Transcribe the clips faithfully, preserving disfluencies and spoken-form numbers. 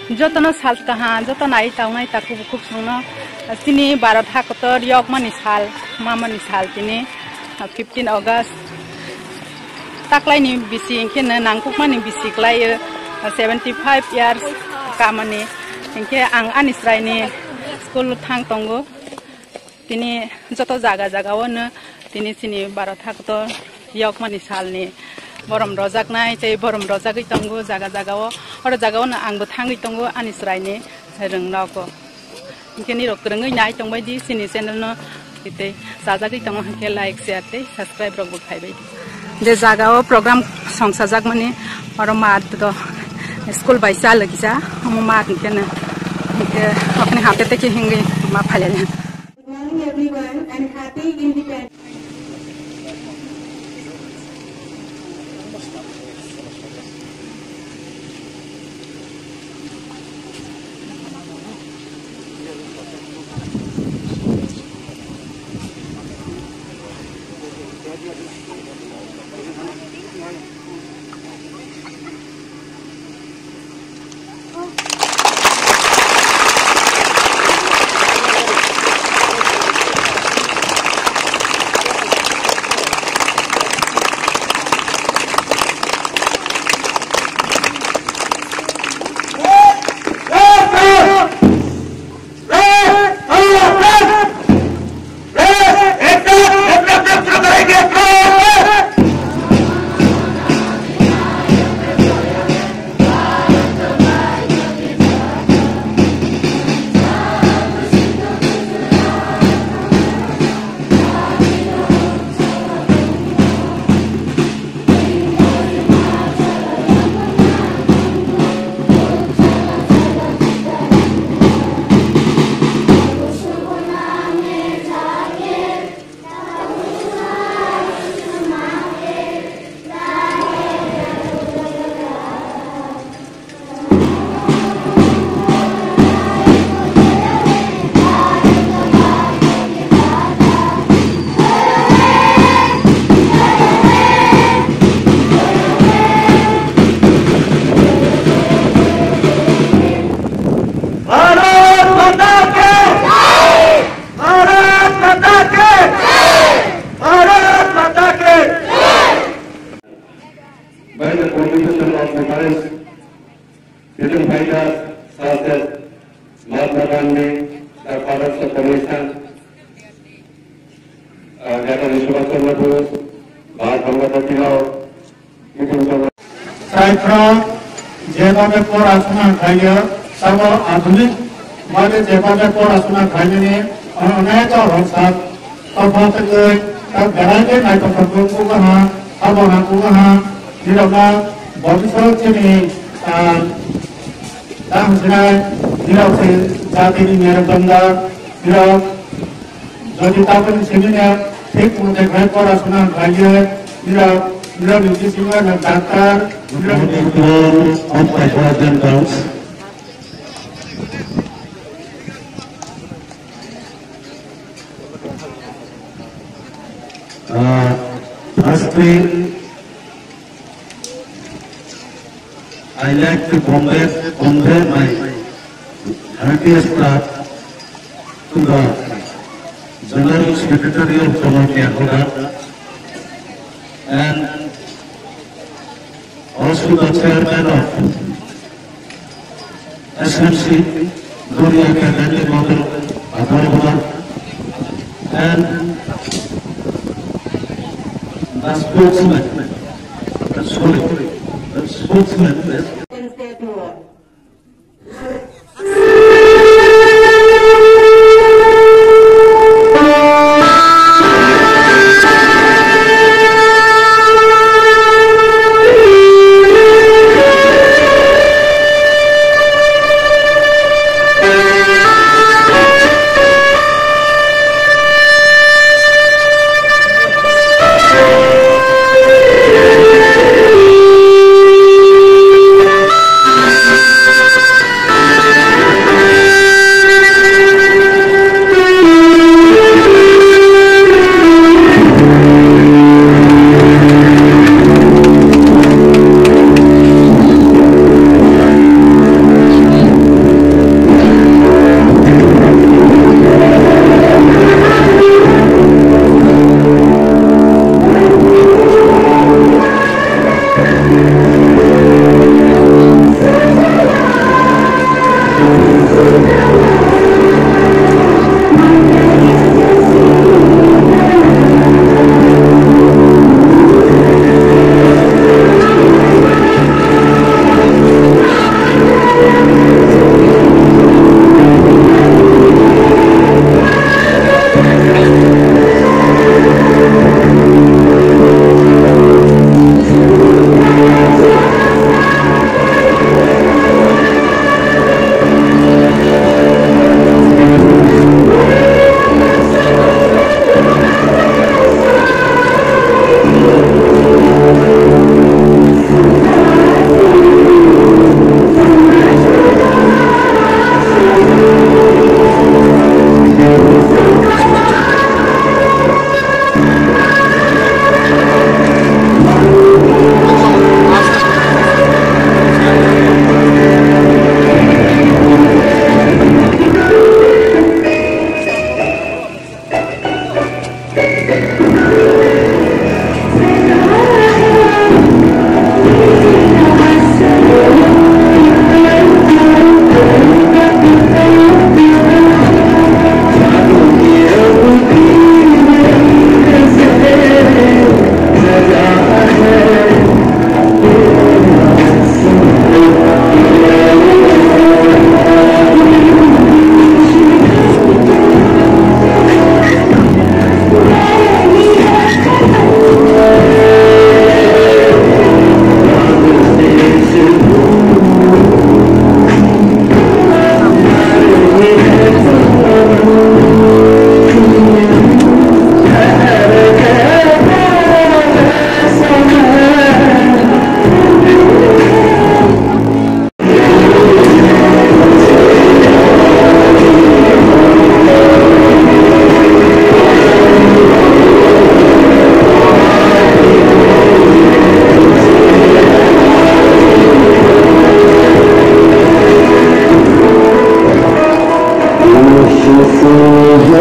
Jotono sal kaham, joto nai tongnai takhuk bukhuk songno chini Bharat hakotor yokmani sal, mamani sal tini, fifteen August. Taklaini bisi hinkhe no nangkukmani bisi kwlaio, seventy five years kamani. Hinkhe ang ani chwraini school thang tongo. Tini joto jaga jagao no tini chini Bharat hakotor yokmani salni borom rojaknai tei borom rojagwi tongo jaga jagao. Oro jagao no angbo thangwi tongo ani chwraini rwng nogo. Hinkhe nirok kwrwngwi nai tongbai di chini channel no, tei chajagwi tongo hinkhe like, share tei subscribe rok bo khaibai di. Je jagao program songsajakmani oro mat do school bai cha lagija omo mat hinkhe no hinkhe okni hapte tei khe hingwi ma phailai. Good morning everyone and happy Independence. Bharat माता के जय। भारत माता के जय। भारत माता के जय। By the contribution of the parents, freedom fighters such as Mahatma Gandhi, the fathers of the nation, uh, Netaji Subhash Chandra Bose, Bal Gangadhar Tilak, Bipin Chandra. Chai phrok jeba be pora suna khaio, sabo adhunik babe jeba be pora suna khainani onek horsa topha tengwi tak berai khe naithothok wngkha, sabo nangkukha, nirokno bobiswt chini, ah, Tang sinai, nirok se jatini merok dongda, nirok jodi taboni simi ne thik mote khai pora suna khlaiye, nirok, nirok ni bisingo no doctor, nirok ni Of my brothers and girls. Uh, firstly, I like to convey, convey my heartiest love to the General Secretary of Chongol Tiakoda and also the chairman of S M C, Dori Academy Model Agarwala, and the spokesman, sorry, the spokesman is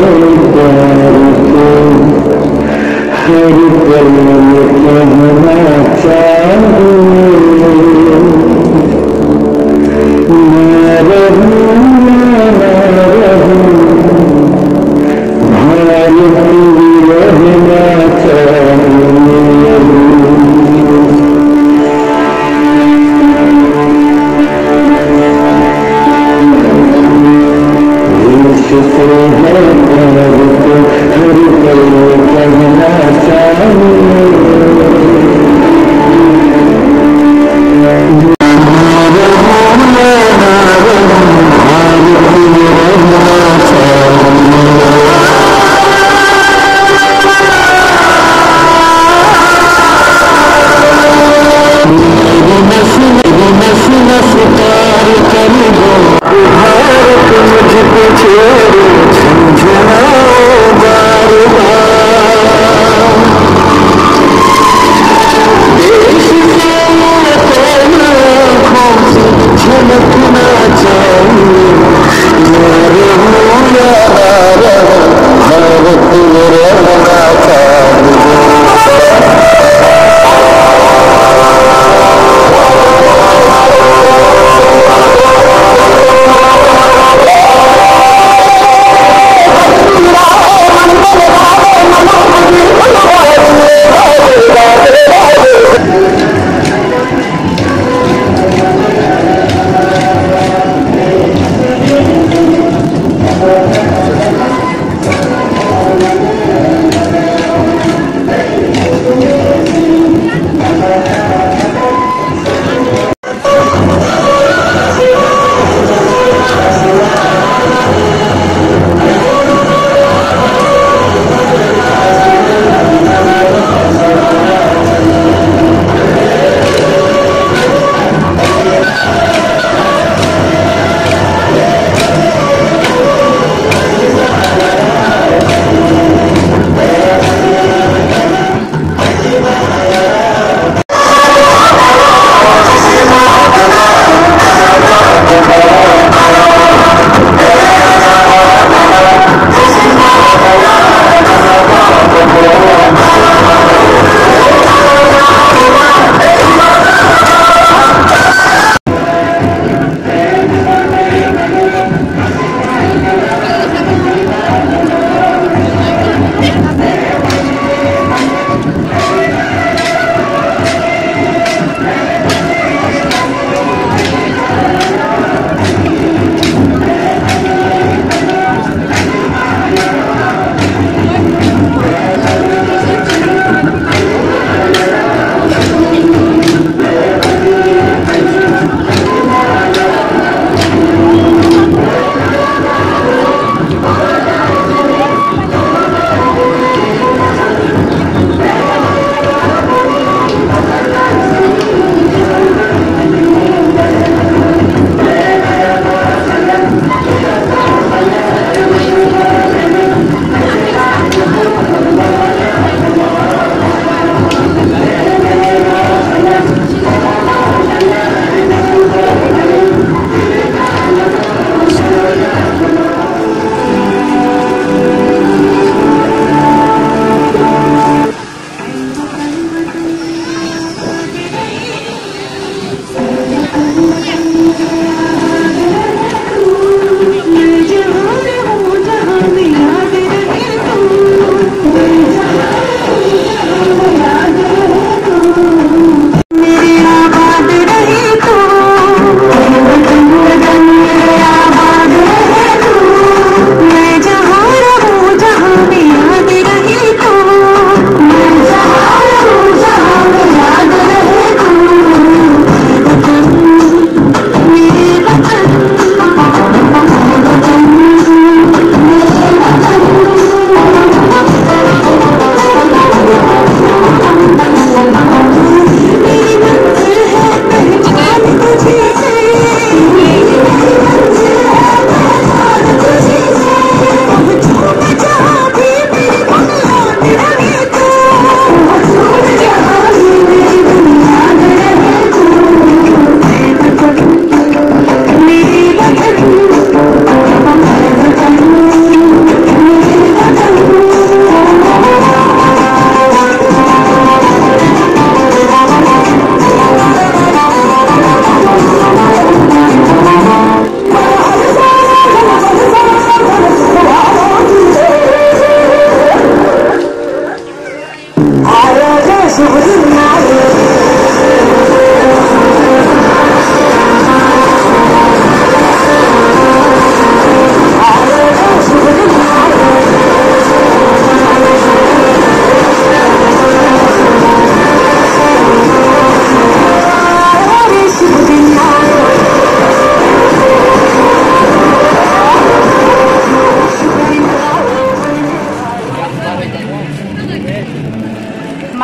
हर पल कहना चाहूँ, मैं रहूँ या ना रहूँ, भारत में रहना चाहूँ।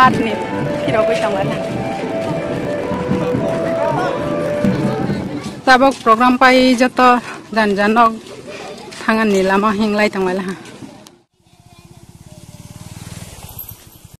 Atni phirogwi tongmani. Tabok program pai joto jan jan nok thangani lama hinglai tongmani ha.